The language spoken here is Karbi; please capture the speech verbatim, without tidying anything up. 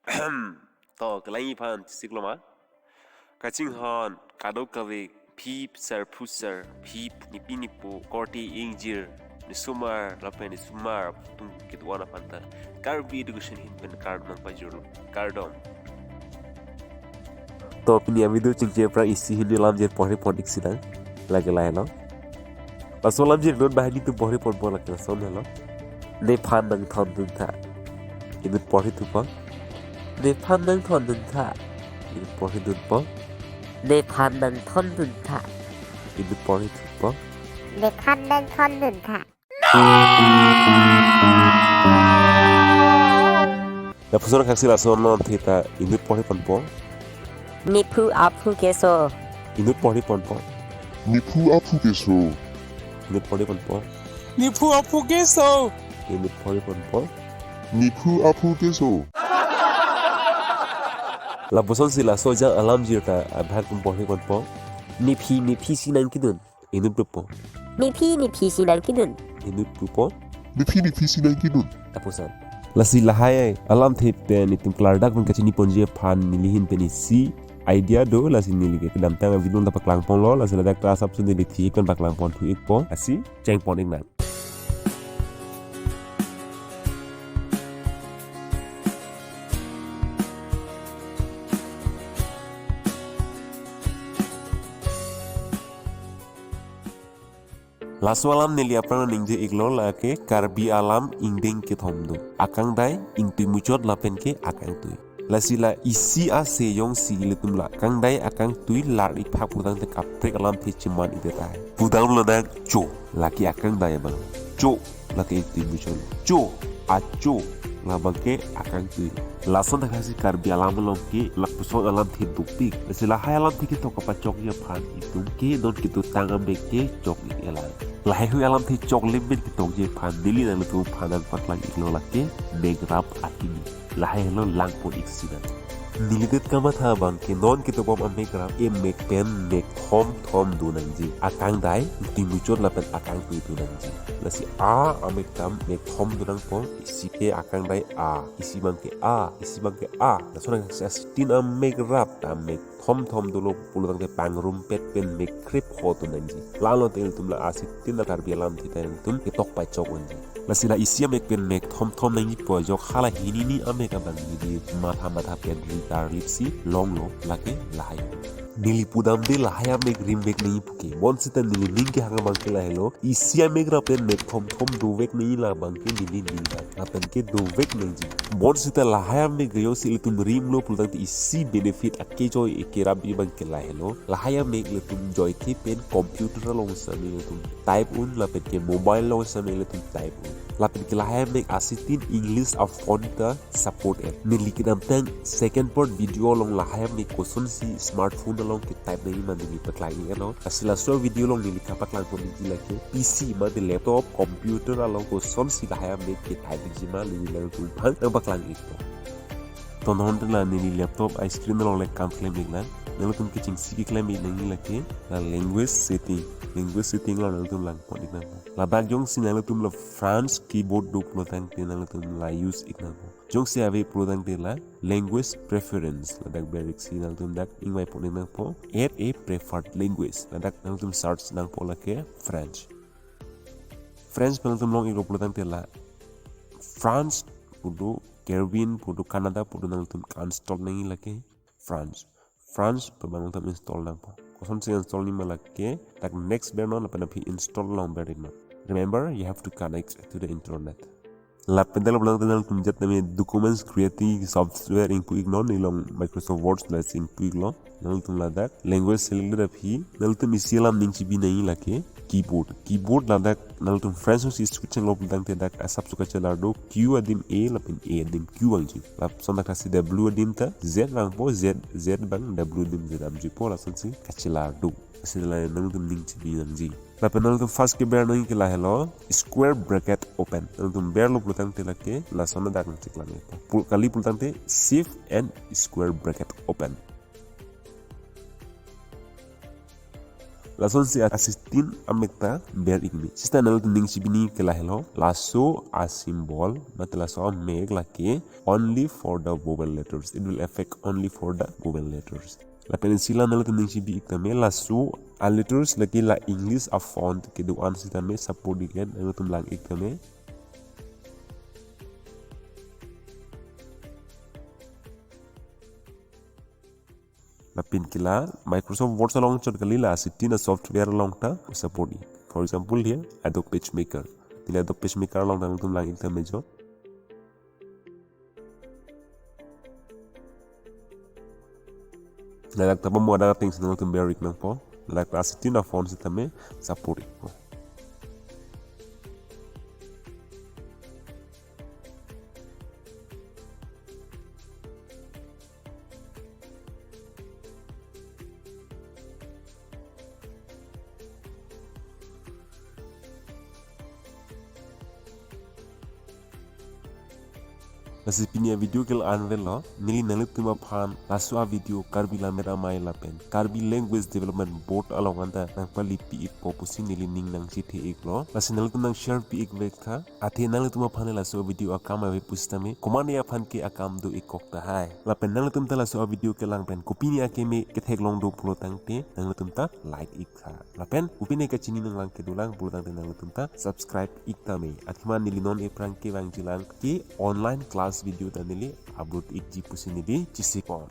To, kelang-i aphan chesik lo ma? Kachinghon, kadokave, phip sar phusar, phip nipi nipo, korte ingjir, nisomar, lapen nisomar atum kedo-an aphan ta Karbi Education ahin pen kardom nangpajirlo. Kardom. To, pini avideo chingki aphrang isi hini alamjir porhi pon-ik sinang. Lake lahelo. Laso alamjir non banghini atum porhi ponpo, lake lason helo. Nephan nangthondun tha. Inut porhi thupo. Nephan nangthondun tha. Inut porhi dunpo. Nephan nangthondun tha. Inut porhi thupo. Nephan nangthondun tha. Lapuson kaksi lason non theta inut porhi ponpo. Nephu aphu keso. Inut porhi ponpo. Nephu aphu keso. Inut porhi ponpo. Nephu aphu keso. Inut porhi ponpo. Nephu aphu keso. Lapusonsi laso ajang alamjir ta abhag atum porhi ponpo. Nephi, nephi si nangkedun. Inut pupo. Nephi, nephi si nangkedun. Inut pupo. Nephi, nephi si nangkedun. Lapuson. Lasi lahai alamthe pen itum klardak pen kachini ponji aphan neli ahin pen isi idea do, lasi neli ke kedamtang avideo ta paklang ponlo, lasi ladak ta asapso neli thik pen paklang ponthu-ikpo, lasi cheng pon-ik nang. Laso alam neli aphrang ningje-iklo lake Karbi alam ingdeng kethom do. Akangdai, ingtui muchot lapen ke akangtui. Lasi la isi ase jongsi ilitum la akangdai akangtui lar-ik phak putangte kaprek alamthe cheman-ik tahai. Pudam ladak cho, lake akangdai abang. Cho, lake ingtui muchot. Cho, acho, labang ke akangtui. Lason thaksi Karbi alam along ke lapuson alamthe dopik. Lasi lahai alamthe ketok kapachokji aphan itum ke non ketutang amek ke chok-ik elang. Lahaihui alamthe choklim pen ketokji aphan neli nanglitum aphan nangpaklang-iklo lake mekrap akimi. Lahai helo lang pon-ik sinang. Nelidet kamatha abang ke non ketokbom amekrap emek pen mek thom thom do nangji. Akangdai, ingtui muchot lapen akangtui do nangji. Lasi a amek ta mek thom do nangpo, isi ke akangdai a, isi abang ke a, isi abang ke a. Lason thaksi asitin amekrap ta mek thom thom dolo pulotangte pangrumpet pen mek krep ho do nangji. Lalo te ilitum la asitin a Karbi alamthe ta ilitum ketok pachok unji. Lasi la isi amek pen mek thom thom nangjipo ajok hala hini hini amek abang neli matha matha pen ri karlip si longlo lake lahai. Neli pudamde lahai amek rimvek nangji puke. Bonsita neli ning kehang abang ke lahelo. Isi amekrap pen mek thom thom dovek nangji labang ke neli ning kehang. Lapen ke dovek nangji. Bonsita lahai amek jongsi ilitum rimlo pulotangte isi benefit akejoi ekerapji abang ke lahelo. Lahai amek ilitum joike pen computer along sitame ilitum type un lapen ke mobile along sitame ilitum type un. Lapen ke lahai amek asitin English a-font ta support et. Neli kedamtang second part video along lahai amek kosonsi smartphone along ke type nangji ma neli paklang-ik etlo. Lasi laso video along neli kapaklang ponji lake P C mate laptop, computer along kosonsi lahai amek ke type-ikji ma neli nanglitum aphan nangpaklang-ikpo. To non te la neli laptop a-screen along le kam klem-ik nang. Nanglitum ke chingsi keklem-ik nangji lake la language setting. Language setting along nanglitum lang pon-ik nang. Ladak jongsi nanglitum la French keyboard do pulotangte nanglitum la use-ik nangpo. Jongsi ave pulotangte la language preference. Ladak ber-ik si nanglitum dak ingvai pon-ik nangpo. Add a preferred language. Ladak nanglitum search nangpo lake French. French pen nanglitum long-iklo pulotangte la France pu do, Caribbean pu do, Canada pu do, nanglitum install nangji lake France. France pu abang nanglitum install nangpo. Kosonsi install nangji ma lake dak next bernon lapen aphi install along ber-iknon. Remember, you have to connect to the internet. Lapen dak lo pulotangte nanglitum jat tame documents creating software ingpu-iknon, neli long Microsoft Word lasi ingpu-iklo. Nanglitum ladak language select-det aphi nanglitum isi alam ning chibi nangji lake keyboard. Keyboard ladak nanglitum French si switch lo pulotangte dak asapso kachelar do Q adim A lapen A adim Q vangji. Lapuson dak thaksi W adim ta Z vangpo, Z, Z abang W adim Z damjipo, lasonsi kachelar do. Lasi la nanglitum ning chibi nangji. Lapen nanglitum first keber nangji ke lahelo square bracket open. Nanglitum berlo pulotangte lake lason dak nangcheklang-ikpo. Pul-, kali pulotangte shift and square bracket open. Lasonsi a-setting amek ta ber-ik me. Sita nanglitum ning chibini ke lahelo. Laso a-symbol, mate laso amek lake only for the vowel letters. It will affect only for the vowel letters. Lapen isi la nanglitum ning chibi-ik tame, laso a-letters lake la English a-font kedo-an sitame support-ik-et, nanglitum lang-ik tame. Lapen ke la Microsoft Word along chot kali, la setting a-software along ta support-ik. For example, here Adobe PageMaker. Neli Adobe PageMaker along nanglitum lang-ik tame jo. Ladak ta pamo, adak atengsi nanglitum ber-ik nangpo. Ladak a-setting a-font sitame support-ikpo. Lasi pini a-video ke la-an avelo. Neli nanglitum aphan laso a-video Karbi Lammet Amei lapen Karbi Language Development Board along anta nangpali pi-ikpo pusi neli ning nangchethe-iklo. Lasi nanglitum nang-share pi-ik vek tha. Athe nanglitum aphan le laso a-video akam ave pusitame komatne aphan ke akam do-ikkok tahai. Lapen nanglitum ta laso a-video kelang pen kopine akeme ketheklong do pulo tangte nanglitum ta like-ik tha. Lapen kopine kachini nanglang kedolang pulo tangte nanglitum ta subscribe-ik tame. Athema neli non aphrang kevangjilang ke online class video ta neli upload-ikji pusi neli chesikon.